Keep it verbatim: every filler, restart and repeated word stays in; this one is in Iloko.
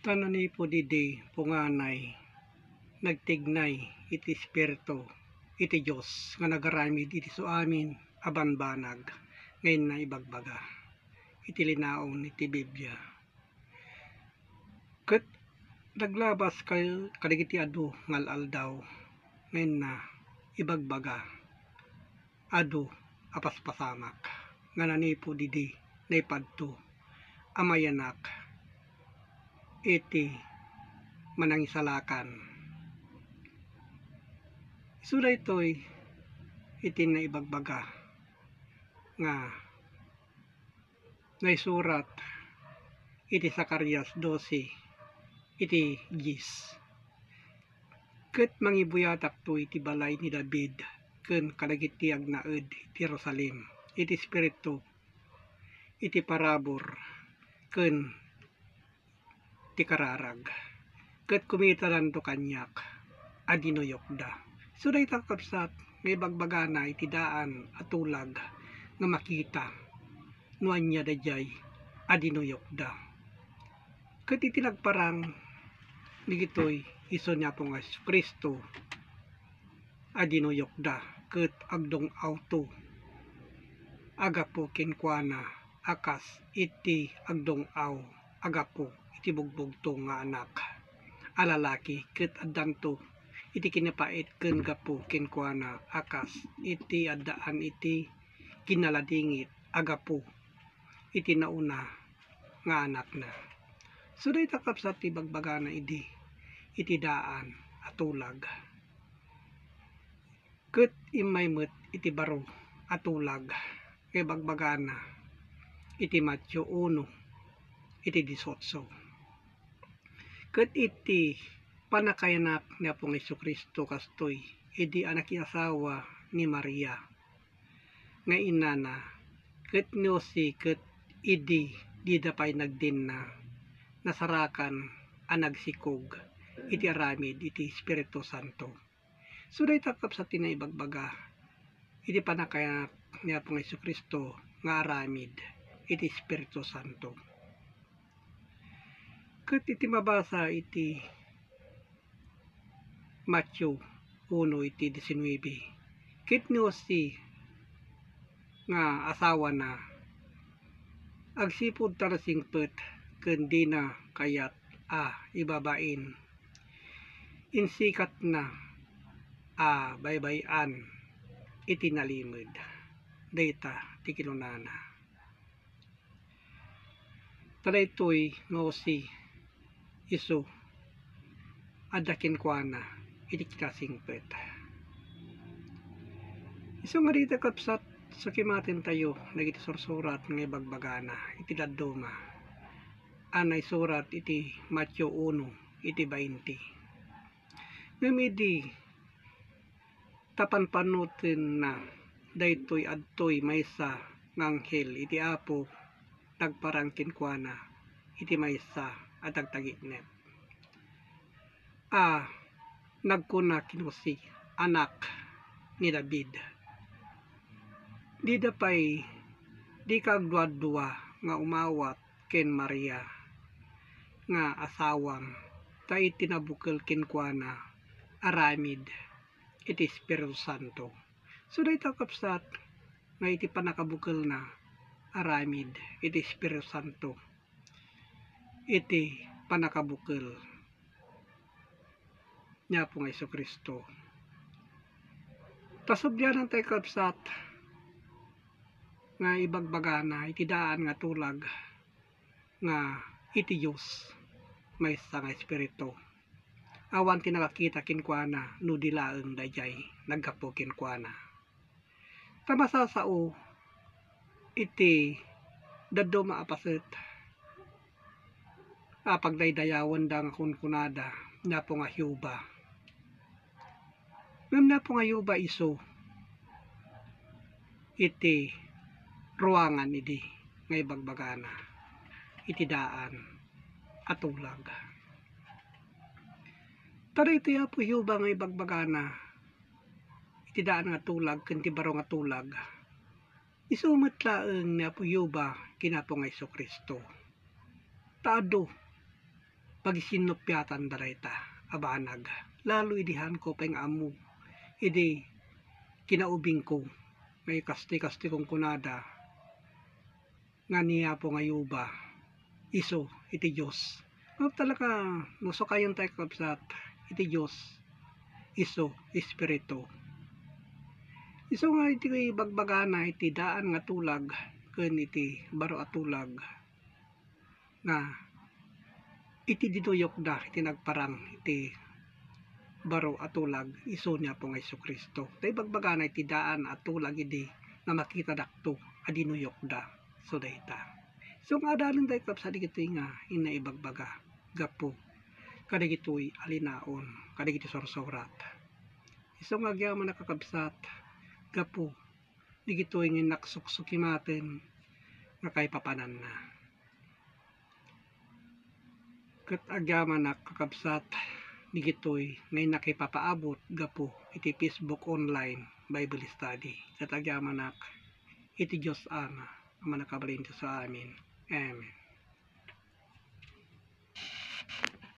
Ta nanipud idi punganay, nagtignay iti Espiritu iti Dios nga nagaramid iti suamin a banbanag nga inna ibagbaga iti linaon iti Biblia. Ket naglabas ka-, kadagiti adu nga al-aldaw nga inna ibagbaga, adu a paspasamak nga nanipud idi naipadto a mayanak iti manangisalakan. Isu daytoy iti naibagbaga nga naisurat iti Zacarias doce, iti dies. Ket mangibuyatakto iti balay ni David ken kadagiti agnaed iti Jerusalem, iti espiritu, iti parabur, ken ti kararag. Ket kumitadanto kaniak a dinuyokda. Isu dayta, kakabsat, nga ibagbagana iti daan a tulag nga makita no ania daydiay a dinuyokda. Ket iti nagparang dagitoy isu ni Apo nga Jesu-Cristo a dinuyokda ket agdung-awto a gapu kenkuana a kas iti agdung-aw a gapu iti bugbugtong nga anak a lalaki, ket addanto iti kinapait ken gapu kenkuana a kas iti addaan iti kinaladingit a gapu iti nauna nga anakna. Isu dayta, kakabsat, ti ibagbagana idi iti daan a tulag. Ket immay met iti baro a tulag nga ibagbagana iti Mateo uno, iti dieciocho. Ket iti pannakayanak ni Apo nga Jesu-Cristo kastoy idi a nakiasawa ni Maria nga inana, ket ni Jose ket idi dida pay nagdinna, nasarakan a nagsikog iti aramid iti Espiritu Santo. Isu dayta, kakabsat, ti naibagbaga iti pannakayanak ni Apo nga Jesu-Cristo nga aramid iti Espiritu Santo. Ket iti mabasa iti Mateo uno iti diecinuebe, ket ni Jose nga asawana, agsipud ta nasingpet ken dina kayat a ibabain, insikatna a baybay-an iti nalimed. Dayta ti kinunana. Ta daytoy nga Jose isu adda kenkuana iti kinasingpet. Isu nga dita, kabsat, sakimaten tayo dagiti sursurat nga ibagbagana iti dadduma a naisurat iti Mateo uno iti bainte. Ngem idi ta panpanotenna daytoy, adtoy maysa nga anghel iti Apo nagparang kenkuana iti maysa a tagtagitnep a nagkuna ken Jose, "Anak ni David, dida pay, dika agduadua nga umawat ken Maria nga asawam, ta iti nabukel kenkuana aramid iti Espiritu Santo." Isu dayta, kabsat, nga iti pannakabukelna aramid iti Espiritu Santo, iti pannakabukel ni Apo nga Jesu-Cristo. Ta sadianan tayo, kabsat, nga ibagbagana iti daan nga tulag nga iti Dios maysa nga Espiritu. Awan ti nakakita kenkuana no di laeng daydiay naggapu kenkuana. Ta masasao iti dadduma a paset a pagdaydayawenda nga kunkunada ni Apo nga Jehovah. Ngem ni Apo nga Jehovah isu iti ruangan idi nga ibagbagana iti daan a tulag. Ta daytoy Apo Jehovah nga ibagbagana iti daan nga tulag ken ti baro nga tulag, isu met laeng ni Apo Jehovah ken Apo nga Jesu-Cristo. Ta adu pagisinnupiatan da dayta a banag. Lalo idi haanko pay nga ammo idi kinaubingko nga ikasti-kasti kunkunada nga ni Apo nga Jehovah, isu iti Dios. Ngem talaga, no sukayentayo, kakabsat, iti Dios, isu Espiritu. Isu nga iti bagbagana iti daan nga tulag ken iti baro a tulag nga iti dinuyokda iti nagparang iti baro a tulag, isu ni Apo nga Jesu-Cristo. Ta ibagbagana iti daan a tulag idi nga makitadakto a dinuyokda. So, dayta. So, nga adalen dayta sa digitoy nga inna ibagbaga gapu kadagitoy a linaon, kadagitoy sursurat. Isu nga agyaman a kakabsat gapu digitoy nga innak suksukimaten nga kaipapananna. Ket agyamanak, kakabsat, digitoy nga innak ipapaabot gapu iti Facebook online Bible study. Ket agyamanak iti Dios Ama a mannakabalin iti sa amin. Amen.